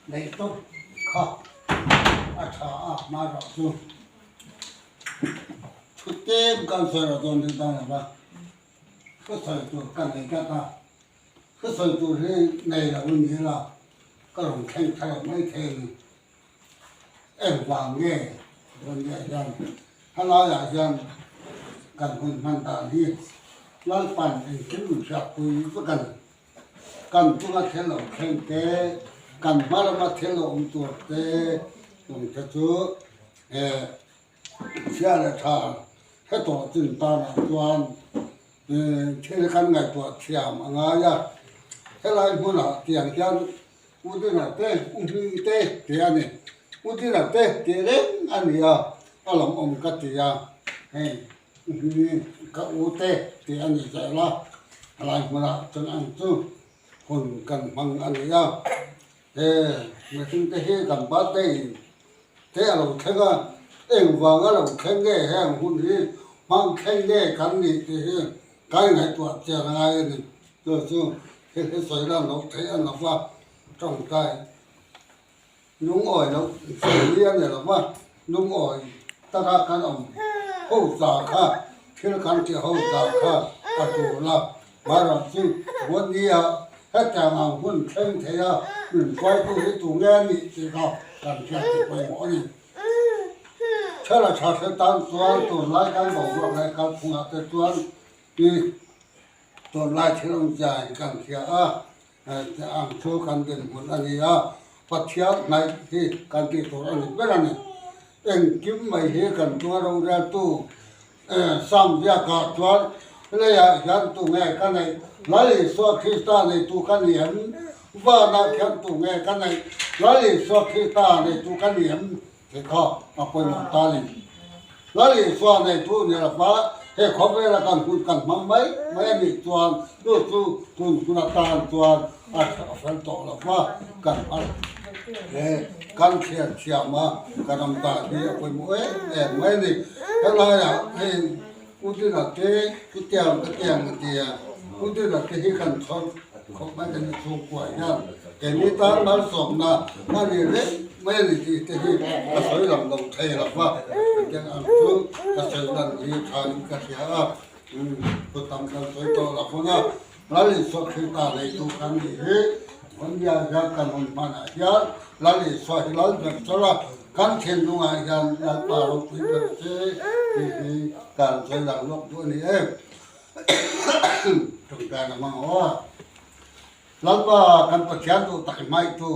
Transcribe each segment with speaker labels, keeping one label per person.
Speaker 1: Neih tawp kha a tha a, hmarawh chu thu tlem kan sawi loh dawn ding tan lova, thu sawi tur ka nei tlat a, thu sawi tur hi nei lo in ni la ka rawn thleng thar lo mai thei a ni. Engvang nge dawn nia hian helaiah hian kan hun hman dan hi Lalpan engkim min hriatpui vek a ni. Kan chunga thil lo thleng te, kan hma lama thil lo awm tur te chung te chu chhia leh tha hre tawh chin tanah chuan thil kan ngaihtuah thiam a ngai a. Helai hmunah tiang hian U Dina te, U Hming te tih a ni. U Dina te tih reng a ni a, a lawmawm ka ti a, hei. Ka u te tih a ni zel a, helai hmunah chuan ang chu hun kan hmang a ni a, he mihring te hi kan birthday te a lo thleng a, engvanga lo thleng nge heng hun hi hmang thleng nge kan nih tih hi kai ngaihtuah chian a ngai a ni, chu chu thil hi sawi lan loh theih a ni lo va, tawngtai. Lungawi loh sawi a ni lo va, lungawi taka kan awm ho za kha, thil kan tih ho za kha a tul a. Hmarawh chu Buatnia hetiang ang hun thleng thei a min hruaitu hi tu nge a nih tih kha kan hriat ti pawimawh a ni. Thela tha hre tan chuan tunlai kan boruak leh kalphungah te chuan i tunlai thil awmzia in kan hria a. Ang chu kan dinhmun a ni a, Pathian hnaih hi kan tih tur a ni ber a ni. Engkim mai hi kan chunga roreltu Sam biakah chuan leiah hian tu nge ka neih? Lal Isua Krista neitu ka ni em? Vanah khian tu nge ka neih? Lal Isua Krista neitu ka ni em? Tih kha a pawimawh ta a ni. Lal Isua neitu ni lova he khawvela kan hun kan hmang mai mai a nih chuan chu chu tun hun atan chuan a fel tawh lova kan hal he kan thliar thiam a kan awm dan hi a pawimawh em em mai a ni. Helaiah hei U Dina te chutiang ka tiang a ti a, U Dina te hi kan chhawr khawp mai kan chhungkua hian keini tan malsawmna a ni reng mai a ni tih te hi ka sawi lang lo thei lo va, hetiang ang chu ka sawi lan hi tha in ka hria a, thu tam kan sawi tawh lo vang a, Lal Isua Krista neitu kan nih hi Vawnbia hian kan rawn hmanah hian Lal Isua hi lal ber chawlh a, kan thinlungah hian Lalpa ropui ber che tih hi kan sawi lang lawk duh a ni e. Tawngtai na hmang aw a. Lalpa kan Pathian duh tak i hmaihtu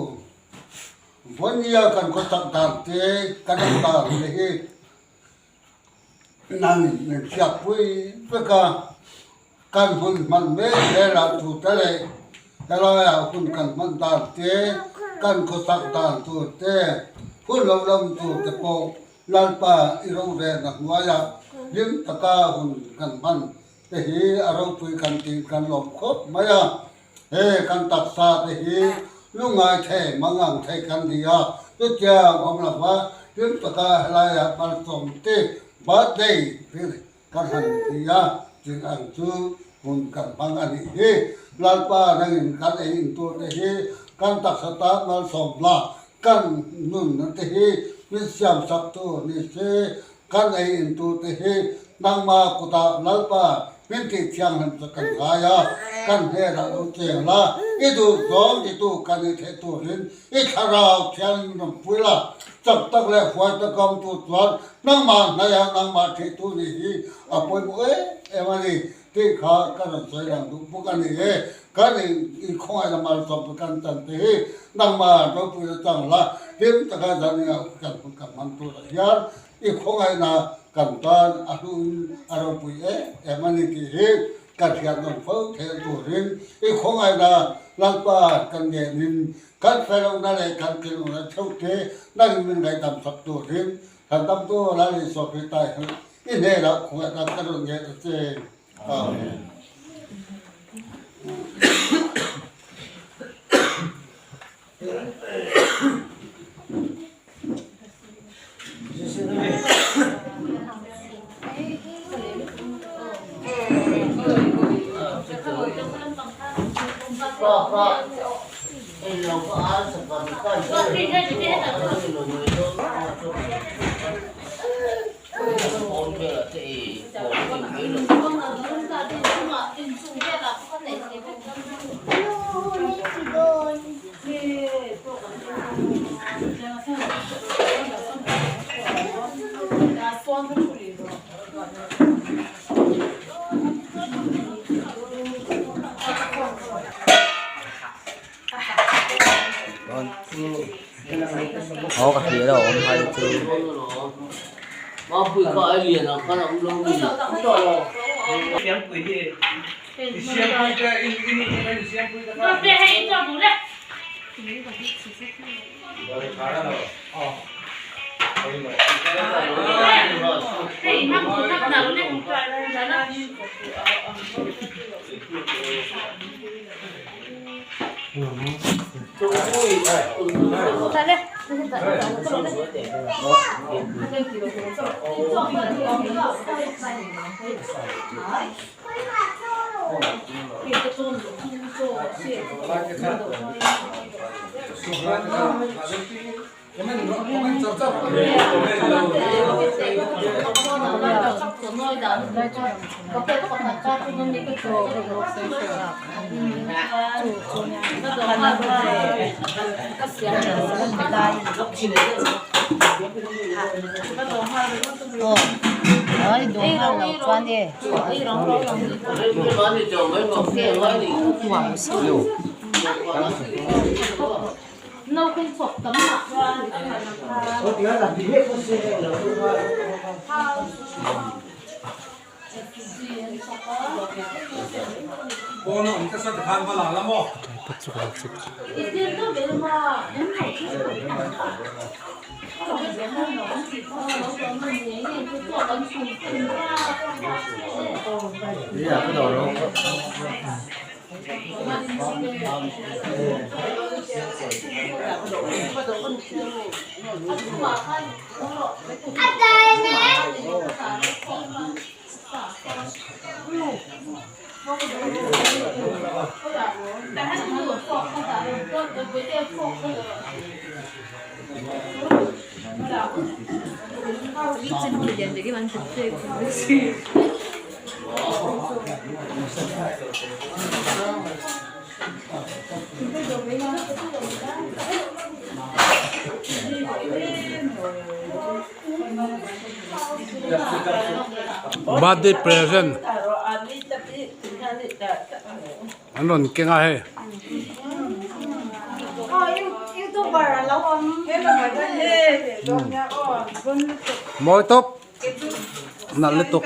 Speaker 1: Vawnbia kan khawsak dan te kan awm dan te hi Nang min hriatpui vek a, kan hun hman mek velah tute leh helaiah hun kan hman dan te, kan khawsak dan tur te, hun lo lam tur te pawh Lalpa i rorelna hnuaiah hlim taka hun kan hman te hi a ropui kan tih kan lawm khawp mai a. He kan taksa te hi lungngai thei, mangang thei kan ni a, chutiang awm lova hlim taka helaiah malsawm te birthday hi kan han ti a, ching ang chu hun kan hmang a nih hi. Lalpa nangin kan ei in tur te hi kan taksa tan malsawm la, kan nun te hi min siam sak tu ni se, Kan ei in turte hi nangmah kutah Lalpa min tih thianghlim chu kan ngai a, kan hnenah lo cheng la, i duh zawng titu kan i theih turin i thlarau thianghlim rawn pui la, chak tak leh huai tak awm tur chuan nangmah hnaiha nangmah thihtu nih hi a pawimawh em em a ni tih kha ka rawn sawi lang duh bawk a ni e. Kan inkhawngaih la malsawm kan chan te hi nangmah ropui la chang la, hlim taka zaninga kan hun kan hmang turah hian i khawngaihna kan tan a hluin a ropui em em a ni tih hi kan hriat nawn fo theih turin i khawngaihna Lalpa kan ngenin kan hrelohna leh kan thinlungna theuh te nangin min ngaihdam sak turin kan damtu Lal Isua Krista i hnenah khawngaihna ka rawn ngen a che. Amen.
Speaker 2: Aw ka hria lo awm hai chu.
Speaker 3: Birthday present an rawn keng a hei. Mawi tawp nalh lutuk.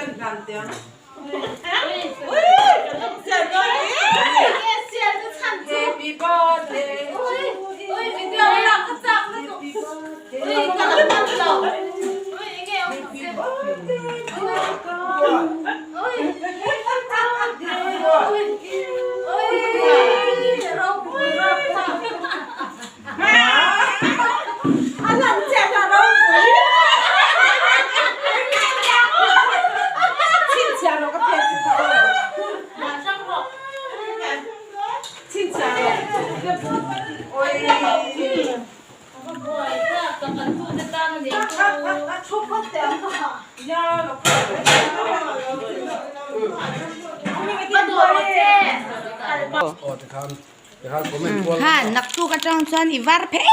Speaker 4: Ha naktuk atang chuan i var phet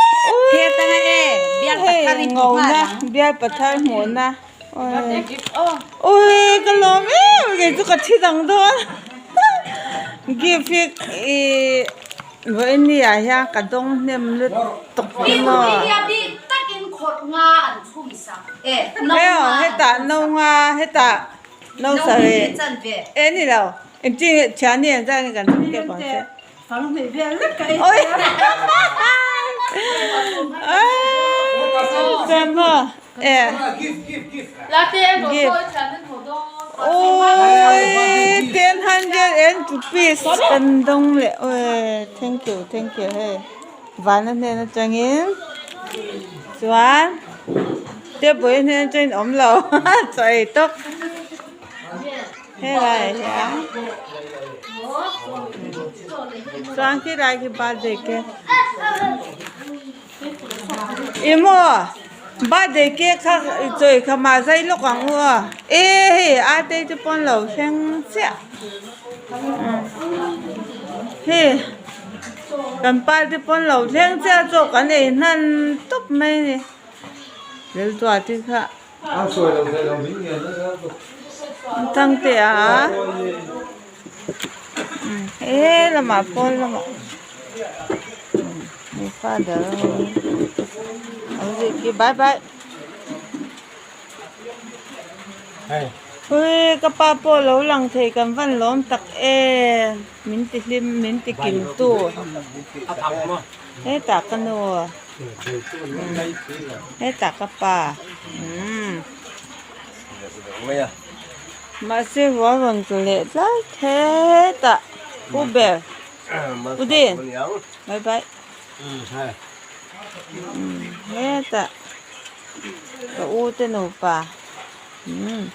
Speaker 4: phet anga e bial pathar i hmu nghal ang.
Speaker 5: Bial pathar hmuhna ui ka lawm em kei chu ka thi dang dawn gift hi ih vawiin ah hian ka dawng hnem lutuk maw hetah no nga hetah no sarih e ni lo. Engtin nge thian hi engzat nge kan chhung tep ang che. Oi Grandma e gift oi 1000 and rupees kan dawng leh oi thank you thank you hei vana hnen atangin chuan table hnen atangin awm lo chaw ei tawp. Helai hian chuan khilai khi birthday cake. I maw birthday cake kha i chawi kha mah zai lawk ang u aw e hei a te te pawn lo thleng chiah hei kan pa te pawn lo thleng chiah chaw kan ei hnan tawp mai a ni leltuah te kha. Thangte a he lamah pawn lamah mi father an zir khi bye bye ui ka pa pawh lo lang thei kan van lawm tak em min ti hlim min ti kim tu hetah ka nu. Hetah ka pa umm mahse ruah rawn tlu leh tlai hetah pu ber pu din bye bye umm hetah ka u te nupa umm.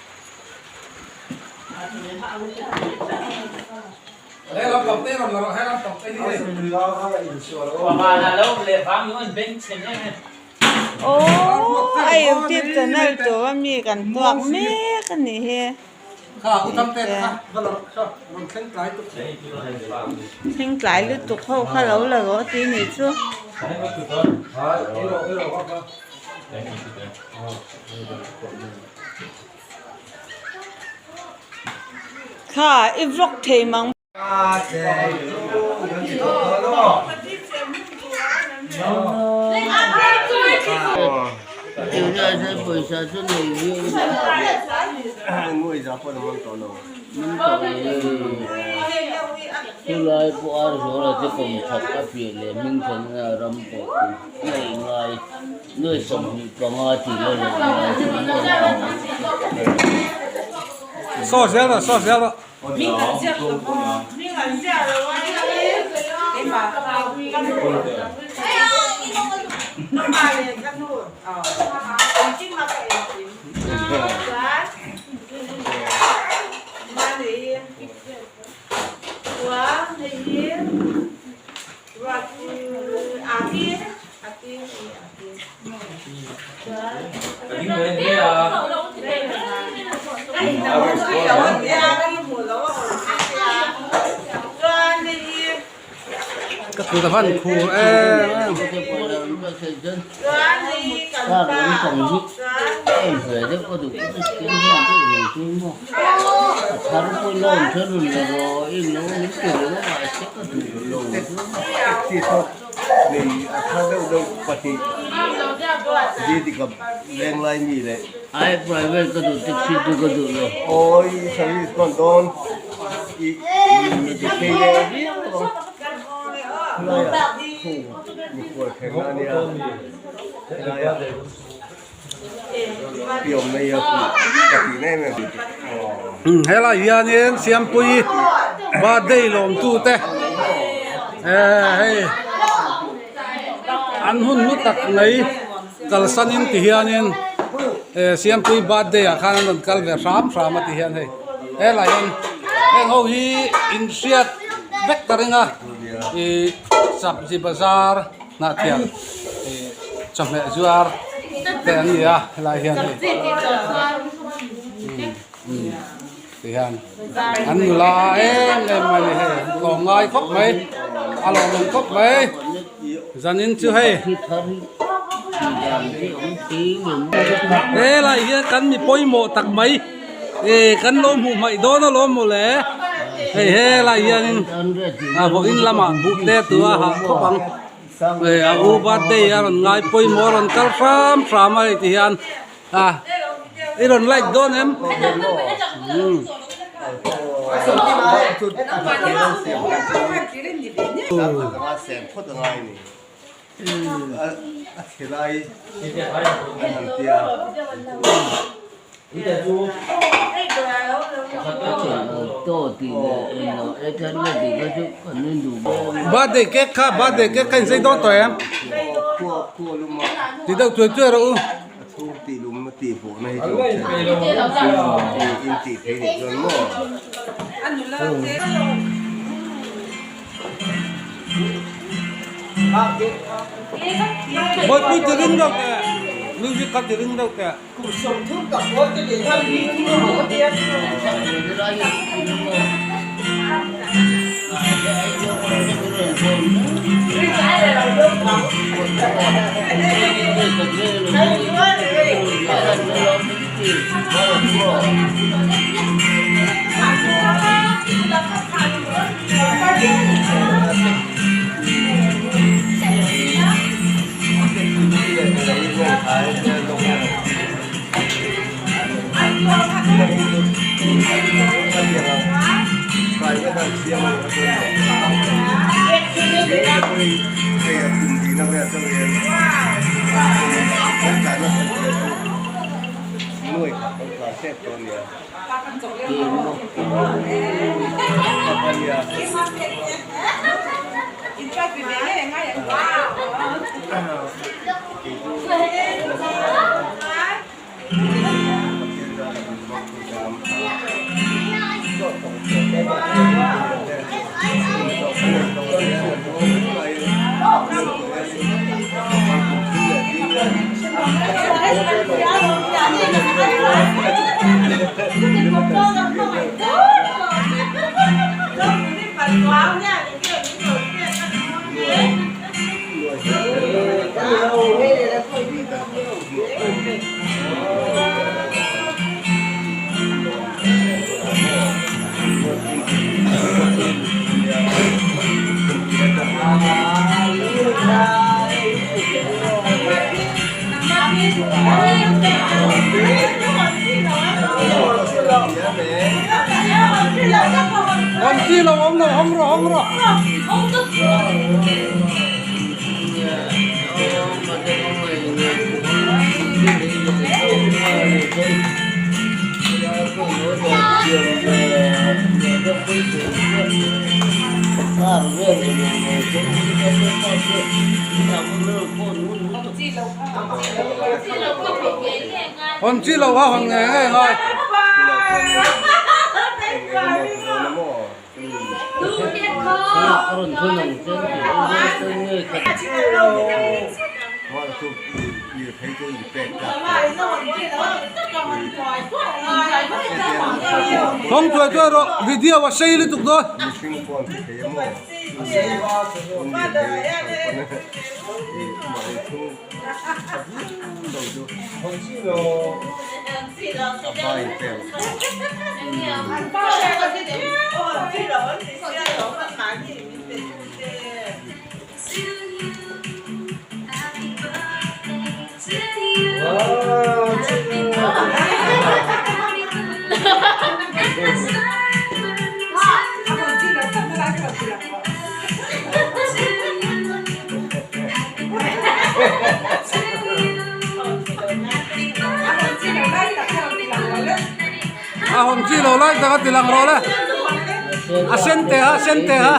Speaker 5: Aww a youtube channel tur a mi kan tuak mek a nih hi thleng tlai lutuk ho kha lo la rawh tih a nih chu. Kha i vlog thei mang.
Speaker 2: Chulai pawh a Zuala te kawmchhak a piah leh Hmingthana ram pawh chu ngaih ngai. Nuai 25 tih la leh ngai chu
Speaker 3: Saw zel rawh saw zel rawh. Ka kut a van khur em em.
Speaker 6: Nei a thar deuh deuh pahnih Didika Venglai mi leh.
Speaker 2: Ai private ka duh taxi chu ka duh lo.
Speaker 6: Awi service hman dawn i mi ti phei leh viau ang. Khulaiah khu mikhual thleng na ania helaiah pi awm nei a khu ka tih na em em.
Speaker 3: Helai hianin Siampuii birthday lawmtute hei an hun hlu tak mai kalsanin ti hianin Siampuii birthday ah khan an rawn kal ve hram hram a ti hian hei helai hian heng ho hi inhriat vek ta ring a ih sabzi bazar Hnahthial ih chawhmeh zuar te an ni a helai hian hei ti hian an nula em em mai a ni hei an tlawm ngai khawp mai a lawmawm khawp mai zanin chu hei helai hian kan mi pawimawh tak mai ih kan lo hmuh hmaih dawn alawm mawle hei helai hianin a vawiin lamah buh te tua hah khawp ang. Hei a u birthday a rawn ngai pawimawh a rawn kal hram hram a hei ti hian a i rawn like dawn em Birthday cake kha birthday cake kha in sei dawn tawh em? Ti deuh chuai chuai rawh u. Bawihpui ti ring deuh teh music kha ti ring deuh teh. Awm chi lo awm lo hawng rawh hawng rawh. Hawn chi lo a hawn ngei ngei ngai. Thawng tuai tuai rawh video a sei lutuk dawn. A hawng chi lo lai tak a ti lang rawh le a sen teh a sen teh a.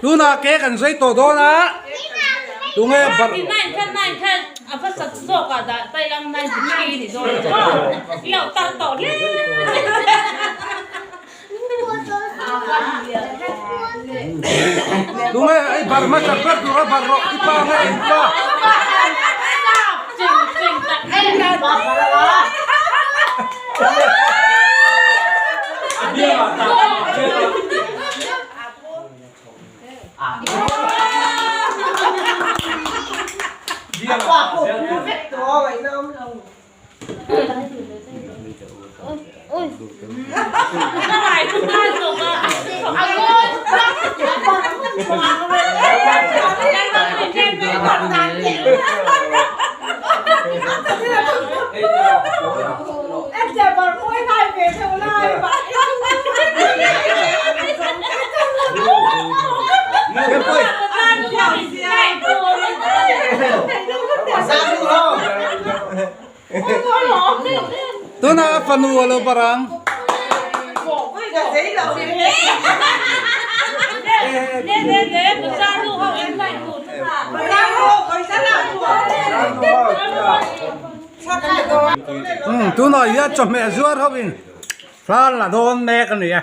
Speaker 3: Tunah ke kan zai tawh dawn a tunge bar Tunge ei bar hmasa ber tura bar rawh i pa nge i pa. Tunah a fanu a lo barang. Tunah hian chawhmeh zuar ho in thla la dawn mek a ni a.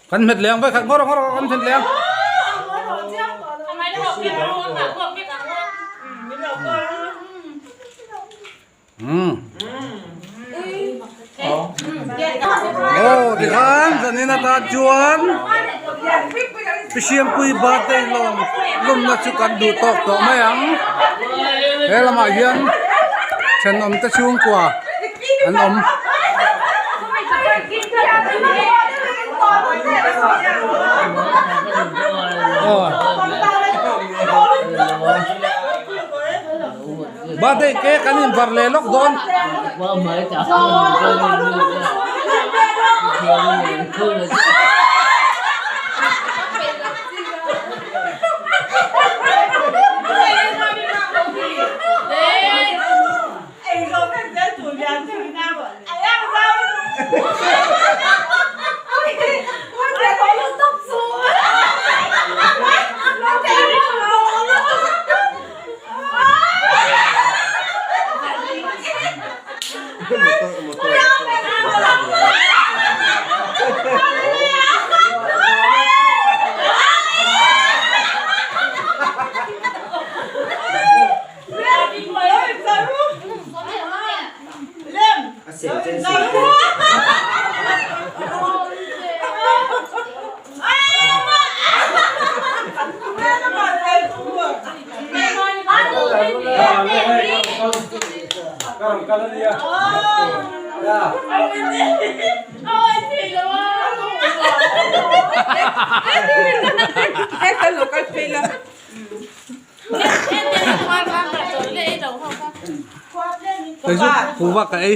Speaker 3: Kan hmet leng bai khat ngawr ngawr kan hmet leng. Aw tikhan zanin atan chuan Pi Siampui birthday lawm lawmna chu kan duh tawk tawh mai ang he lamah hian thenawm te chhungkua an awm. Birthday cake an inbar leh lawk dawn. Kei chu kuhva ka ei.